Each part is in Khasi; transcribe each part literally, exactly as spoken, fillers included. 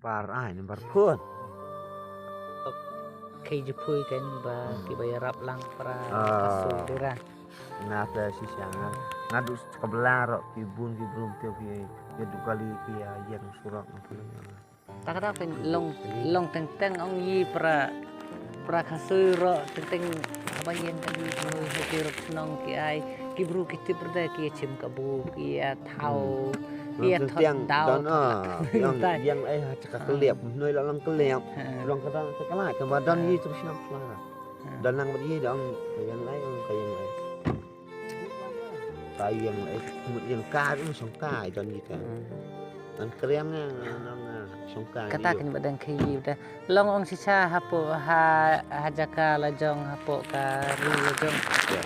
Par ai number phone. Khie ju poi kein ba ki ba ïarap lang para ka suk dei ra. Nga te shisha nga, nga duh ka bla ro ki bun ki brum te ki ïa duh kali ki ïa ïeng surok. Ta ka dei pyn long, long teng teng ong ïa para, para ka suk ro teng teng haba ïeng kali ki nong ki ai ki bru ki tip re ki ïa chim kabu ki ïa thaw ki ïa thot daw. Ïeng ai ha ka kliap noi la long kliap. Long ka dang ka la ka ba don ïa tu shnong shnong. Don nang ba ïa dong ka ïeng ai ong ka ïeng ai. Ka ïeng ai mut ïeng ka ong shong ka don ïa ka. An kriang nang shong ka. Kata kin ba dang khie ïa da. Long ong shisha hapoh ha, ha jaka la jong hapoh ka ri la jong.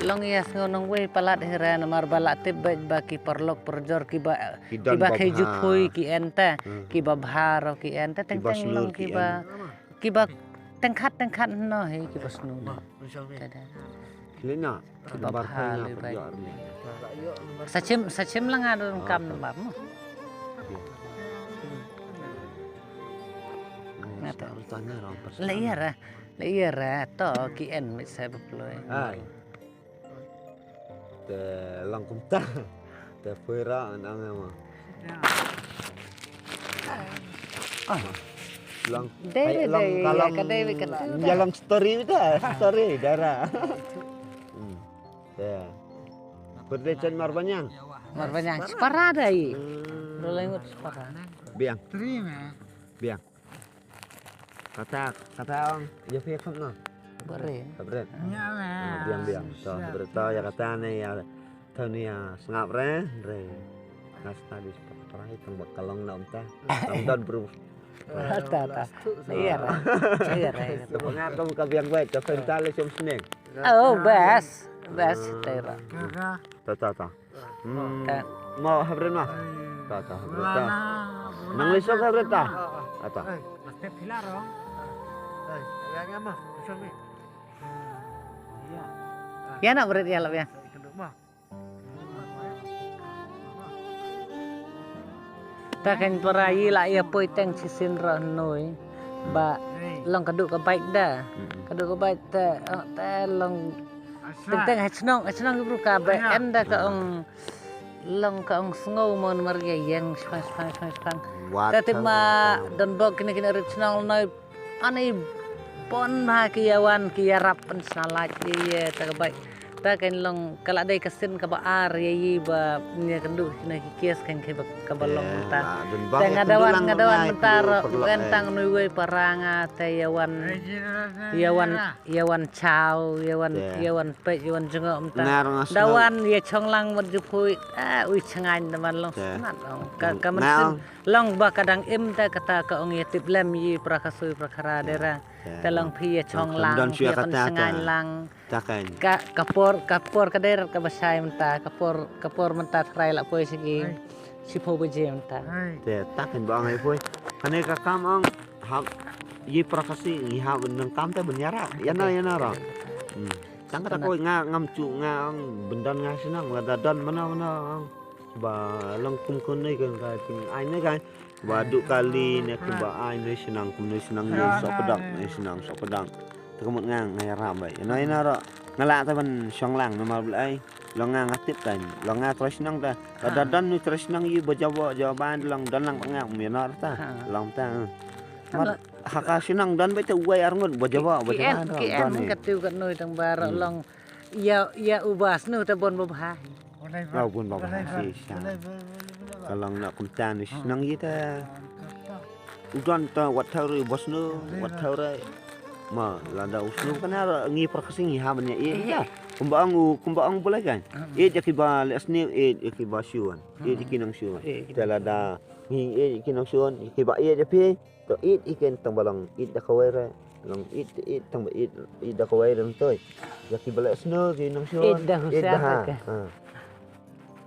Long ïa sngew nongwei palat hi re namar ba la tip bad ba ki paralok parajor ki ba, ki ba khie ju poi ki en te, ki ba bha ro ki en te teng teng long ki ba, ki ba teng khat teng khat no hi ki ba snu. Ki ba bha le ba. Sa chim, sa chim la nga don kam namar mo. Nga ta. La ïa ra, la ïa ra to ki en mit sa ba ploi. Ai. Te long kumta. Te poi ra nang ma. Long. Dei long dei ka long ka dei ka. Ya long story da, story dara. Hmm. Ya. Perde chen Marbaniang. Marbaniang separa dei. Dua lengut separa. Biang. Biang. Kata, kata ong, ïa phi kham no. Bare. Habret. Biang biang. To habret to ïa kata ne ïa. To ne ïa sngap re, re. Ngas ta di separa tang ba ka long na umta. Tang don bru. Ta ta. Ïa re. Ïa re. To nga ka ka biang bai, to penta le chom sneng. Oh, bas. Bas tera. Ta ta ta. Hmm. Mau habret ma. Ta ta habret ta. Nang lisok habret ta. Ata. Ya nak bret ya lap ya. Ta kan para yi la ya poi teng sisin roh noi. Ba long ka duk ka bike da. Ka duk ka bike ta, oh, ta long teng teng ha chnong, ha chnong bru ka ba en da ka ong long ka ong sngew mon mar ya yang spang spang spang spang. Ta tip ma don bok kini kini rit chnong noi. Ani pon ha ki yawan ki yarap pen snalaj ye ta ka bai. Ta kan long ka la dei ka sin ka ba ar ye yi ba nia kan du kini ki kias kan ki ba ka ba long ta. Ta nga dawan nga dawan ta ro wen tang nui wei paranga ta yawan yawan yawan chau yawan yawan pej yawan jengok mta. Dawan ye chonglang mat jupui a ui chengain dawan long snat long ka ka men sin. Long ba ka dang im ta kata ka ong ïa tip lem ïa pra ka sui pra ka ra dera. Ta long phi ïa chong lang phi ïa kan sngain lang. Ta kan. Ka ka por ka por ka dera ka ba shai mynta ka por ka por mynta thrai la poi sigi. Shiphew baje mynta. Te ta kan ba ong ai poi. Kane ka kam ong hap ïa pra ka si ngi hap nang kam te ban ïa ra. Ïa na ïa na ra. Tang kata ko nga ngam chu nga ong byndan nga shnong lada don mano mano ong. Ba long kum kun nei kan ka ting ai nei kan. Ba du kali ne kum ba ai nei shnong kum nei shnong nei sok pedang nei shnong sok pedang. Te ka mut nga nga ïarap bai. Ïa na ïa na ro nga lah te ban shong lang namar ba ai. Long nga nga tip kan long nga trei shnong ta. Lada don nei trei shnong ïa ba jaw ba jaw ban long don lang ba nga ïa na ro ta. Long ta. Mar ha ka shnong don bai te wai ar ngut ba jaw ba jaw ban ro don. Ka tiu ka noi tang ba ro long. Ïa ïa u bas nu ta bon ba bha. Nga bun ba bha si sha. Ka long na kumta ni shnong ïa ta. U don ta wat thaw ri bas nu wat thaw ri. Ma lada u snu kana ngi pra ka sing ïa ha ban ïa ïa. Kumba ong u kumba ong bulai kan. Ïa ki ba le sni ïa ki ba shuan. Ïa ki nang shuan. Ta lada ngi ïa ki nang shuan ki ba ïa phi. To it i ken tang ba long it da kawai re. Long it it tang ba it it da kawai re toi. Ya ki bala sno ki nang shuan. It da ha.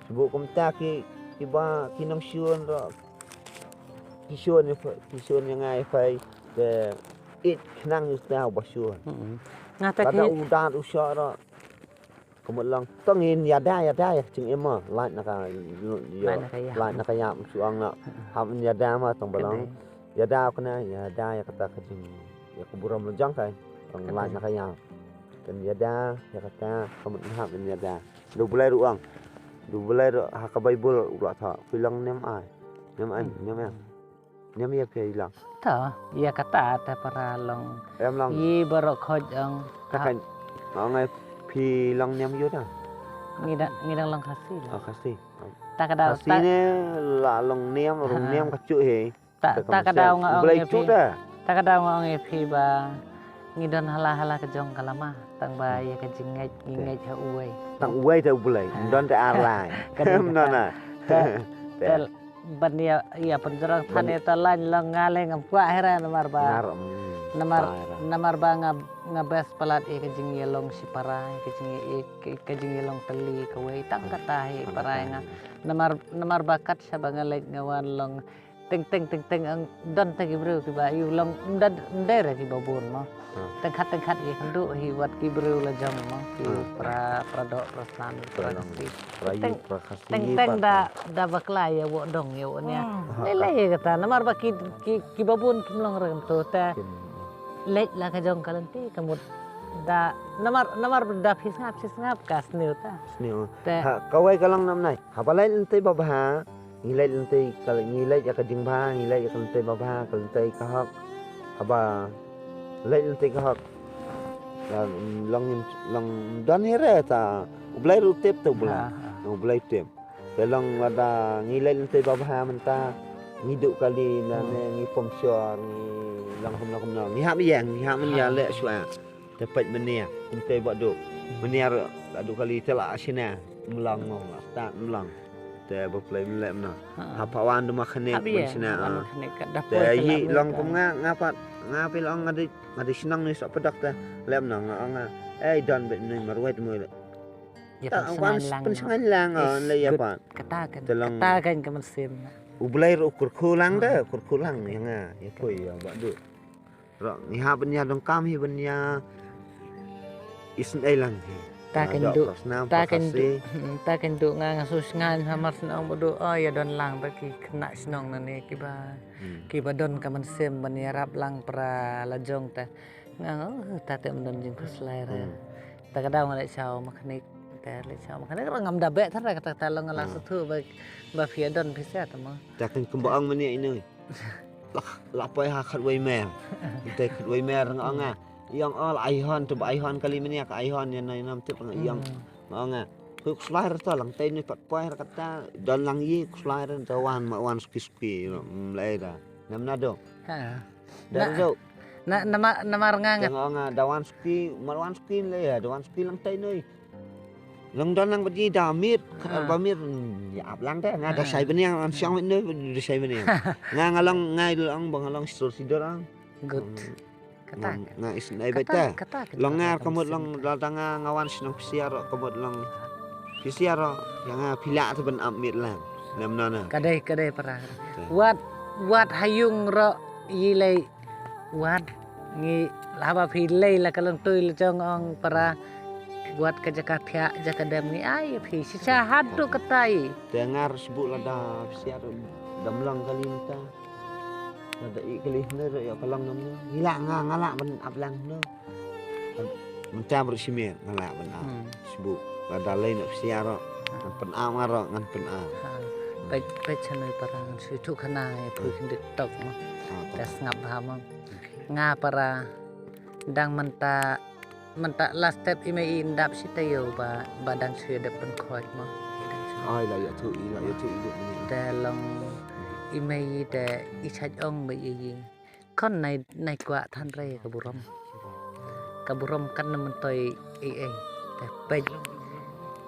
Sebut kumta ki ki ba ki nang shuan ro. Ki shuan ni ki shuan yang ai fai ke it kenang ni sna ba shuan. Nga ta ki u dan u sha ro. Ka mut long tong in ïada ïada ïa ka jingim ma lait na ka lait na ka ïap shu ong na hap in ïada ma tong ba long Ïada kane, ïada ïa kata ka jing, ïa ka burom la jong ka. Tang lait na ka ïa. Kan ïada ïa kata ka mut hap ïada. Du Blei ruh ong. Du Blei ruh ha ka Baibl u la thoh. Phi long niam ai. Niam ai, niam ai. Niam ïa phi long. Ta, ïa kata ta para long. Em long. Yi baroh khoj ong. Ta kan ong ai phi long niam ïa ta. Ngi dang, ngi dang long Khasi. Oh, Khasi. Ta ka dau Khasi ta ne la long niam, rung niam ka chu he. Ta ka dau nga ong ïa phi. Ta ka dau nga ong ïa phi ba ngi don hala hala ka jong ka lama, tang ba ïa ka jingngeit ngi ngeit ha uwei. Tang uwei te U Blei, don te ar lai. Ka dei na. Te ban ïa, ïa pynjrong than ïa ta lain long nga le ngam kwah hera namar ba. Namar, namar ba nga, nga best palat ïa ka jingïalong shipara, ïa ka jingïa, ka jingïalong tylli kawei tang kata hi para nga. Namar, namar ba kat shaba nga leit nga wan long teng teng teng teng ang don te ki briew kiba ïu long mdad mdai re kiba bun mo. Teng khat teng khat ïa kynduh hi wat ki briew la jong mo ki pra pra doh pra snan pra Khasi. Teng teng teng da da bakla ïa wo dong ïa wo nia. Lei lei ïa kata namar ba ki ki kiba bun kim long rem tu te. Leit la ka jong ka lynti ka mut da namar namar da phi sngap phi sngap ka sniew ta. Sniew. Te ha kawei ka long nam nai. Haba leit lynti ba bha. Ngi leit lynti ka, ngi leit ïa ka jingbha, ngi leit ïa ka lynti ba bha, ka lynti ka hok. Haba leit lynti ka hok. Long, long don hi re ta U Blei ruh tip ta U Blei. U Blei tip. Te long lada ngi leit lynti ba bha mynta ngi duh kali na ne ngi pom shor ngi long kumno kumno ngi hap ïeng ngi hap men ïa leh shwa. Te peit menia kumte ba duk menia la duk kali te la shina mlang ngong la start mlang. Te ba play mlem na ha pa wan duma khane bin shina. Te yi long kum nga nga pat nga pil ong nga di nga di shnong ni sa pedak te lem na nga ong nga ei don bet ni marwet mo. Ta wan pun shngain lang on le ya pat. Kata kan kata kan ka mynsiem. U Blei ru kurkhu lang de kurkhu lang ya nga ya pui ya ba duk. Ro ngi ha ban ïa dong kam hi ban ïa isnei lang hi. Ta kan du ta kan du ta kan du nga nga su sngan ha mar snong ba du o ïa don lang ba ki kena snong na ne kiba kiba don ka mynsiem ban ïa rap lang pra la jong ta nga nga ta te don jing khuslai ra. Ta ka daw nga le chau maknik ta le chau maknik ra ngam da be thar ka ta ta long la su thu ba ba phi don phi sa ta mo. Ta kan kumba ong mani ino. La poi ha khatwei mer. Te khatwei mer nga ong nga. Ïong ol ai hon tu ba ai hon kali menia ka ai hon ïa nai nam tip nga ïong. Nga ong nga. Ku slai ra ta lang te ni pat poi ra kata don lang yi ku slai ra ta wan ma wan suki suki. Mlai ra. Nam na do. Ha. Da do. Na namar namar nga nga. Nga ong nga da wan suki ma wan suki le ya da wan suki lang te ni. Long don lang ba ji da mit ka ba mit ya ap lang te nga da sai bniang an siang mit ne da sai bniang. Nga nga long nga long ba nga long sur si dorang. Good. Kata nga is nai ba ta. Long nga ka mut long la da nga nga wan sinong pisiar ka mut long pisiar ya nga pila ta ban ap mit lang. Nam na na. Kadai kadai para. Wat wat hayung ro yi lei. Wat ngi laba phi lei la ka leng tui la jong ong para wat ka jaka thiah jaka dem ngi ai phi shisha hadu katai. Te ngar sbu la da phi siar dam lang kali mta. La da i kali hne ro ya ka lang nam ne ngi la nga nga la ban ap lang hne. Mta ber simer nga la ban ap sbu la da lei na phi siar ro ngan pen ap nga ro ngan pen ap. Pek pek chanai para ngan sui tu khana ya pui khindit tok ma. Ka sngap ba ma. Nga para dang mynta mynta last step i mei i ndap shi tayo ba ba dang shu dep pynkhot mo. Ai la ya thu i la ya thu i dep ni. Te long i mei i te i chaj ong ba i i kon nai nai kwah than re ka burom. Ka burom kan na myntoi i ei te pej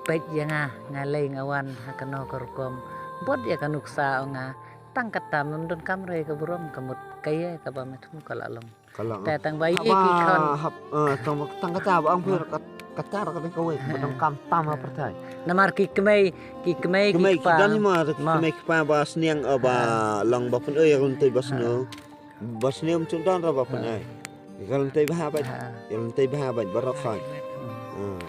pej ya nga nga lei nga wan ha kano ka rukom bot ya ka nuksa ong nga tang kata mem don kam re ka burom ka mut ka ye ka ba me thum ka la long. Ka long. Te tang ba yi ki khon. Hap tang tang kata ba ang pher kata ra ka dei kawei ba dang kam tam ha pyrthai. Namar ki kmei ki kmei ki kpa. Ki don ma ki kmei ki kpa ba sniang ba long ba pun oi ka lynti ba sno. Ba sniang mchun don ra ba pun oi. Ka lynti ba ha ba. Ka lynti ba ha ba ba rok khon.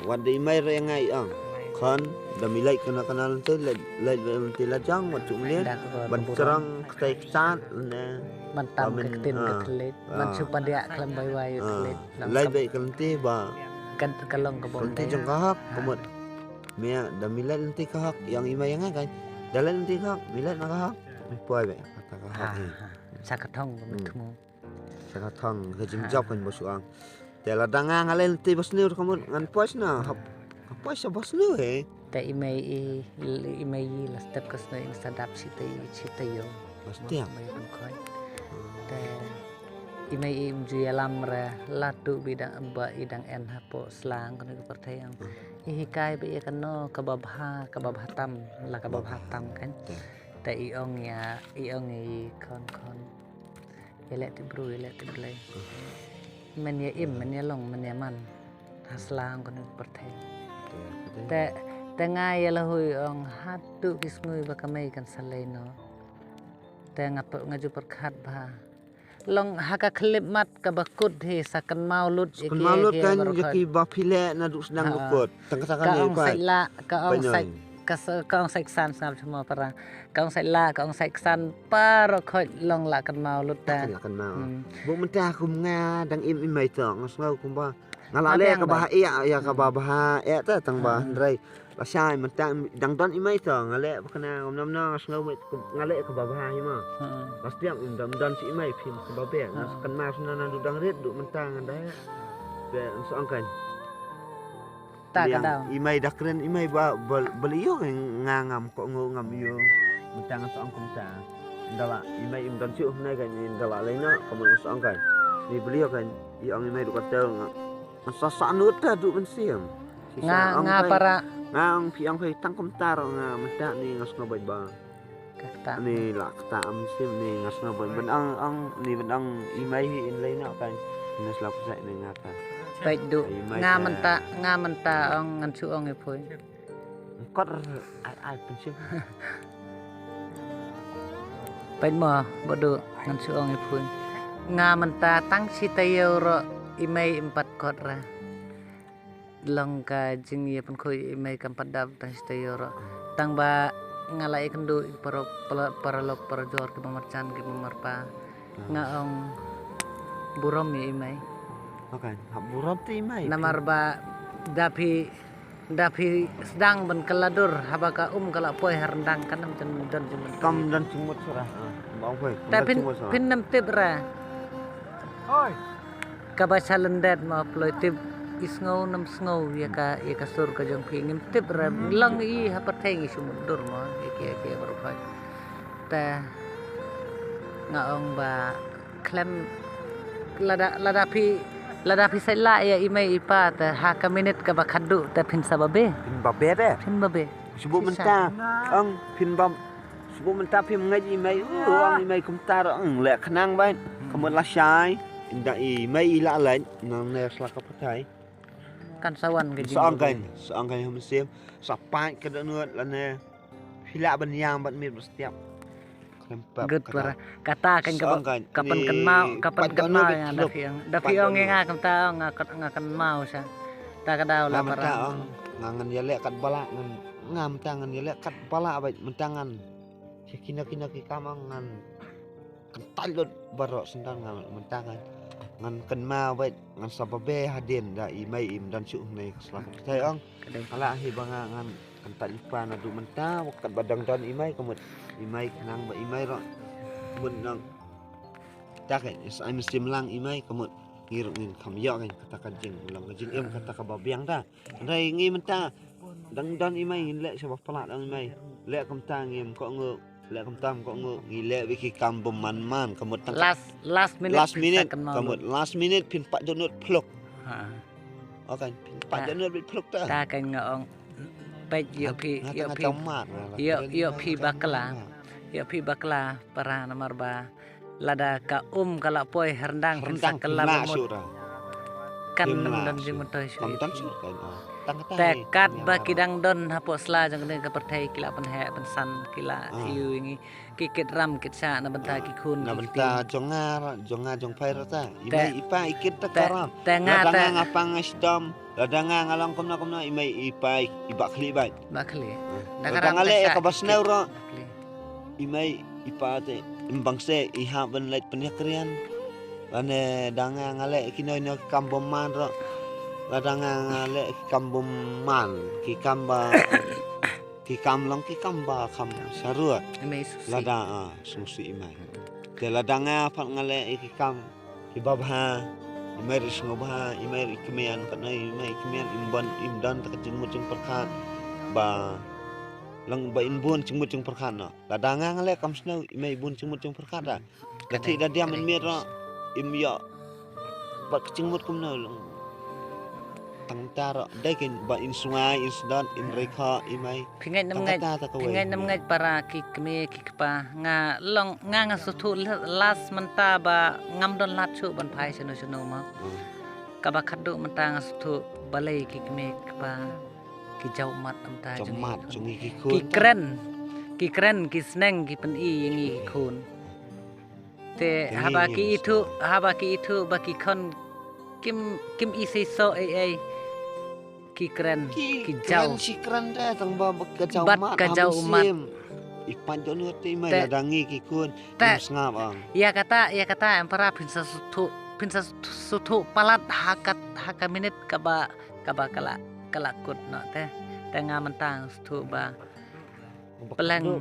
Wat dei mai re ngai ang. Khon da mi leit kana kana lynti leit leit lynti la jang wat chum leit. Ban chrang ktai kchat ne. Man tam ka ktien ka thylliej, man shu padiah khlem bai wai ka thylliej. Lait beit ka lynti ba ka long ka bym dei. Ka lynti jong ka hok, ka mut. Mia da mi lait lynti ka hok, ïa i mei ïa nga kan. Da lait lynti ka hok, mi lait na ka hok. Mi poi beit kata ka hok. Sa ka thong ka mut thmu. Sa ka thong ka jingjop kan ba shu ang. Te lada nga nga leh lynti ba sniew ka mut ngan poi sniew. Hap, hap poi sa ba sniew he. Te i mei i, i mei i la step ka sniew i sa dap shi te, shi te ïoh. Ba step. Mei ban khoi. Te i mei i mju ïalam re la tu bi dang ba i dang en hapoh sla kane ka pyrthei ang. I hikai ba ïa kano kaba bha, kaba bha tam, la kaba bha tam kan. Te i ong ïa, i ong i khon khon. Ïa leh tip bru, ïa leh tip Blei. Men ïa im, men ïa long, men ïa man. Ha sla kane ka pyrthei. Te, te nga ïa la hui ong haduh ki sngi ba ka mei kan sa leit noh. Te nga pe-, nga ju pyrkhat bha. Long ha ka khyllipmat kaba kut hi sa kynmaw lut ïa ki, kynmaw lut ïa ki kan ïa ki ba phi leh naduh sdang ba kut. Tang kata ka ong sait lah, ka ong sait, ka sa-, ka ong sait ksan sngap jong mo para. Ka ong sait lah, ka ong sait ksan para khoi long lah kynmaw lut ta. Lah kynmaw. Buk mynta kum nga dang im i mei to, nga sngew kumba nga lah leh kaba ha ïa, ïa kaba bha ïa ta tang ba hynrei. Lashai mynta dang don i mei to, nga leh ba kane ngam nam na nga sngew mei nga leh kaba bha hi ma. Lashai im dang don shi i mei phim kaba bha, nga kynmaw sngewna naduh dang rit duh mynta nga da. Be nga song kan. Ta ka dau. I mei da kren i mei ba bel ïoh nga ngam kohnguh ngam ïoh. Mynta nga sa ong kumta. Nda la i mei im don shuh hynne kan nda la lei na ka mut nga sa ong kan. Ni bel ïoh kan i ong i mei duk ka tel nga. Nga sa sa nut ta duk mynsiem. Nga nga para. Nga ong phi ong phi tang kumta ro nga mynta ni nga sngew beit ba. Ka kata. Ni la kata am sim ni nga sngew ban ban ang ang ni ban ang i mei hi in lei na kan. Ni slap sa ni nga ka. Peit du. Nga mynta nga mynta ong ngan shu ong i phui. Kot ai ai pensim. Peit mo ba du ngan shu ong i phui. Nga mynta tang shi taïew ro i mei im pat kot ra. Long ka jingïapynkhuid i mei kam pat dap tang shi taïew ro. Tang ba nga la ïakynduh ïa ki paralok parajor ki ba marjan ki ba marpa. Nga ong burom ïa i mei. Burom te i mei. Namar ba da phi da phi sdang ban kylla dur haba ka um ka la poi ha ryndang kan ym don jingmut. Kam don jingmut sura. Te phin phin nym tip ra. Kaba sha lyndet ma ploh tip i sngew nam sngew ïa ka ïa ka sur ka jong phi ngim tip re long i ha pyrthei ngi shu mutdur ma ïa ki ïa ki baroh phi. Te nga ong ba khlem lada lada phi lada phi sait lah ïa i mei i pa te ha ka minit kaba khadduh te phin sa babe. Phin babe te. Phin babe. Shu buh mynta ong phin bam. Shu buh mynta phim ngeit i mei u ong i mei kumta ro ong leh khnang bait. Ka mut lashai. Inda i mei i la leh nang ne sla ka pathai. Kan sa wan ka jing. Sa ong kan sa ong kan ha mynsiem sa pait ka dohnud lane. Phi lah ban ïam bad miet ba stiap. Khlem pep. Kata kan ka pyn kynmaw ka pyn kynmaw ïa da phi ong da phi ong ïa nga kumta ong nga kynmaw sa. Ta ka daw la para. Nga ngan ïaleh katba lah ngan nga mynta ngan ïaleh katba lah bad mynta ngan. Ki kino kino ki kam ngan kyntait lut baroh syndan nga mynta ngan ngan kynmaw bad ngan sa babe hadien da i mei im don shuh nei ka sla ka pyrthei ong. Ala hi ba nga ngan kyntait lypa naduh mynta wat katba dang don i mei ka mut i mei khnang ba i mei roh. Mut nang ta ka is ai mynsiem lang i mei ka mut ngi ruh ngin kham ïoh kan kata ka jing long ka jingim kata kaba biang ta. Hynrei ngi mynta dang don i mei ngin leh sha ba palat dang i mei. Leh kumta ngim kohnguh, leh kumta ngim kohnguh, ngi leh bad ki kam bym man man ka mut tang last last minute last minute ka mut last minute phin pat dohnud phluk. Ha. Okay, phin pat dohnud bad phluk ta. Ta kan nga ong peit ïoh phi ïoh phi ïoh ïoh phi bakla. Ïoh phi bakla para namar ba lada ka um ka la poi ha ryndang kan sa kylla ba mut. Kan ym don jingmyntoi shuh. Te katba ki dang don hapoh sla jong kane ka pyrthei ki la pynheh pynsan ki la ïoh ïa ngi ki kit ram kit shah na bynta ki khun na bynta jong nga jong nga jong phi rata i mei i pa i kit ta ka ram. Te nga ta nga pang nga shitom lada nga nga long kumno kumno i mei i pa i ba khlieh bad ba khlieh. Lada nga leh ka ba sniew ro i mei i pa te i Bang se i hap ban leit pynïakrian. Lane dang nga leh ki noi noi ki kam bym man ro. La dang nga leh ki kam bym man, ki kam ba ki kam long ki kam ba kam sarua. Ime susi. Lada ah sungsi ime. Te lada nga pat nga leh ki kam ki babha, ime ri sngewbha, ime ri kmian kat noi, ime kmian im ban im don ta ka jingmut jingpyrkhat ba long ba in bun jingmut jingpyrkhat no. Lada nga nga leh kam sngewbha, ime bun jingmut jingpyrkhat da. Lati da diam in miet ro im ïoh. Ba ka jingmut kumno long. Tang ta ro dei kin ba in sungai in sdot in rekha imai. Phi ngeit nam ngeit. Phi ngeit nam ngeit para ki kmie ki kpa nga long nga nga suthu las mynta ba ngam don lad shu ban phai shano shano ma. Kaba khadduh mynta nga suthu balei ki kmie ki kpa ki jaw mat mynta. Jaw mat jong ki khun. Ki kren. Ki kren ki sneng ki pyni ïa ngi ki khun. Te haba ki ithuh, haba ki ithuh ba ki khon kim kim i sei so ei ei. Ki kren ki jaw. Ki kren te tang ba ka jaw mat ka jaw mat. I pan jong nu te mai la dangi ki khun. Te sngap ang. Ïa kata ïa kata em para phin sa suthu phin sa suthu palat hakat haka minit kaba kaba kala kala kut no te. Te nga mentang suthu ba peleng.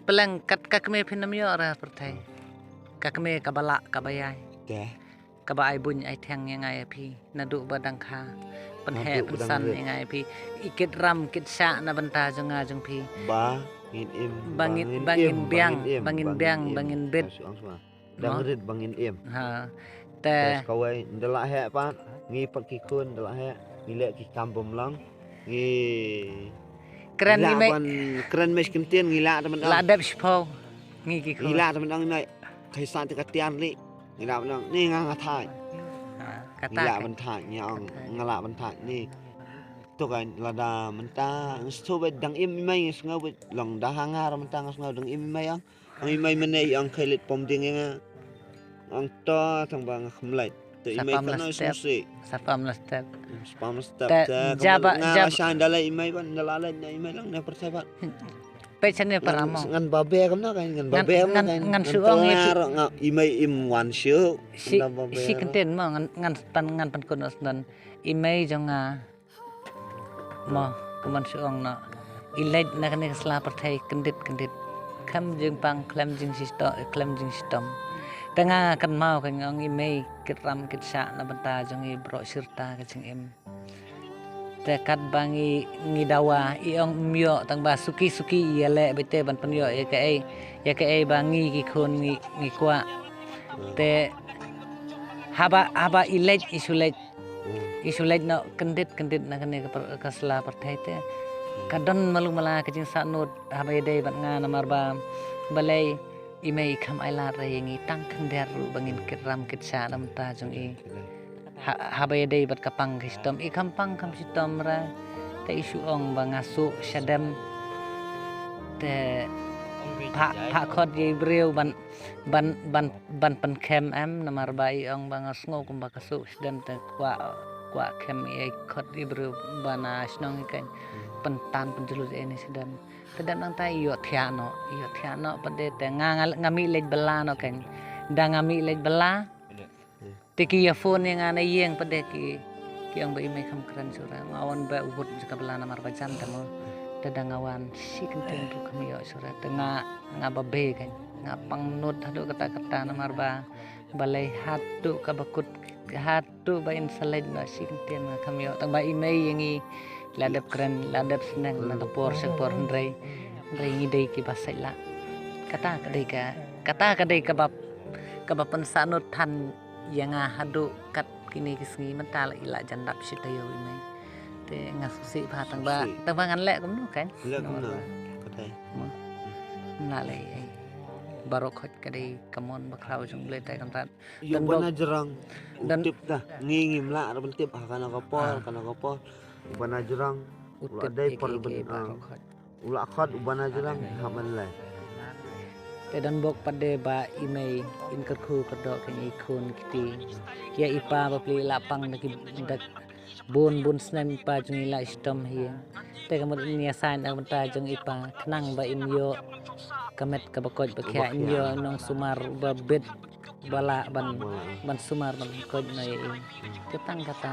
Peleng kat ka kmie phin nam ïoh ra pyrthei. Ka kmie kaba lah kaba ïai. Kaba ai buñ ai thiang ïa nga ïa phi naduh ba dang kha. Pynheh pynsan ïa nga ïa phi. I kit ram kit shah na bynta jong nga jong phi. Ba ngin im ba ngin biang ba ngin biang ba ngin bit. Dang rit ba ngin im. Ha. Te kawei nda lah heh pat ngi pat ki khun nda lah heh ngi leh ki kam bym lang. Ngi kren ngi mei kren mei kyntien ngi lah da man lah dep shipau. Ngi ki khun ngi lah da man ngi mei. Kai sa te ka tiar ni ngi lah ban ni nga nga thai. Ngi lah ban thai ngi ong nga lah ban thai ni. To kan lada mynta ngi sngewbha dang im i mei ngi sngewbha long da ha nga ra mynta ngi sngewbha dang im i mei ong. Ong i mei mynne i ong kai lit pom ding ïa nga. Ong to tang ba nga kham lait. Te i mei ka noi sngewsih. Sapam la step. Sapam la step. Te jaba jaba shan da lait i mei ban da la lait na i mei lang na pyrthei ba. Peit shane para mo. Ngan babe kam na kan ngan babe kam na kan ngan shu ong ïa nga i mei im wan shu. Shi kyntien mo ngan ngan pan ngan pan kun os nan i mei jong nga. Mo kumon shu ong no. I leit na kane ka sla pyrthei kyndit kyndit. Khlem jingpang khlem jingshitom khlem jingshitom. Te nga kynmaw ka ong i mei kit ram kit shah na bynta jong i baroh shirta ka jingim. Te kat ba ngi ngi dawa i ong ym ïoh tang ba suki suki ïa leh bete ban pynïoh ïa kaei ïa kaei ba ngi ki khun ngi ngi kwah. Te haba haba i leit i shu leit i shu leit noh kyndit kyndit na kane ka sla pyrthei te ka don malu mala ka jingsahnud haba ïadei bad nga namar ba balei i mei i kham ai lad re ïa ngi tang khyndiat ruh ba ngin kit ram kit shah na bynta jong i. Haba ïadei bad ka pang ka shitom i kham pang kham shitom re. Te i shu ong ba nga suk shadem te phah phah khot ïa i briew ban ban ban ban pynkhem em namar ba i ong ba nga sngew kumba ka suk shadem te kwah kwah khem ïa i khot i briew ba na shnong i keiñ pyntan pynjulur ïa i shadem. Te dang nangta i ïoh thiah noh i ïoh thiah noh pat de te nga nga mih leit bylla noh keiñ. Da nga mih leit bylla te ki ïa phone ïa nga na ïing pat de ki ki ong ba i mei kham kren shuh re nga wan ba wut jaka bylla namar ba jan te mo. Te da nga wan shi kyntien ruh kham ïoh shuh re te nga nga babe keiñ nga pang nud haduh katta katta namar ba balei haduh kaba kut haduh ba in sa leit noh shi kyntien nga kham ïoh tang ba i mei ïa ngi la dep kren la dep sneng na ka por sha por hynrei hynrei ngi dei kiba sait lah. Kata ka dei ka kata ka dei kaba kaba pynsahnud than ïa nga haduh kat kine ki sngi mynta la i la jan dap shi taïew i mei. Te nga sngewsih bha tang ba tang ba ngan leh kumno kan. Leh kumno. Katai. Ym lah leh ei. Baroh khoit ka dei ka mon ba khraw jong U Blei tai kan rat. Ïa u Bana Jrong u tip ta ngi ngim lah ra ban tip ha kano ka por kano ka por. U Bana Jrong u la dei por ban u la khot u Bana Jrong ha man lai. Te don bok pat de ba i mei in kyrkhu kyrdoh ka ngi khun kiti. Ïa i pa ba pli la pang da ki dak bun bun snem i pa jong i la shitom hi. Te ka mut in ïa sain da mynta jong i pa khnang ba in ïoh Ka met kaba koit ba khiah, ïoh nong sumar ba bit ba lah ban, ban sumar ban koit noh ïa i. Te tang kata.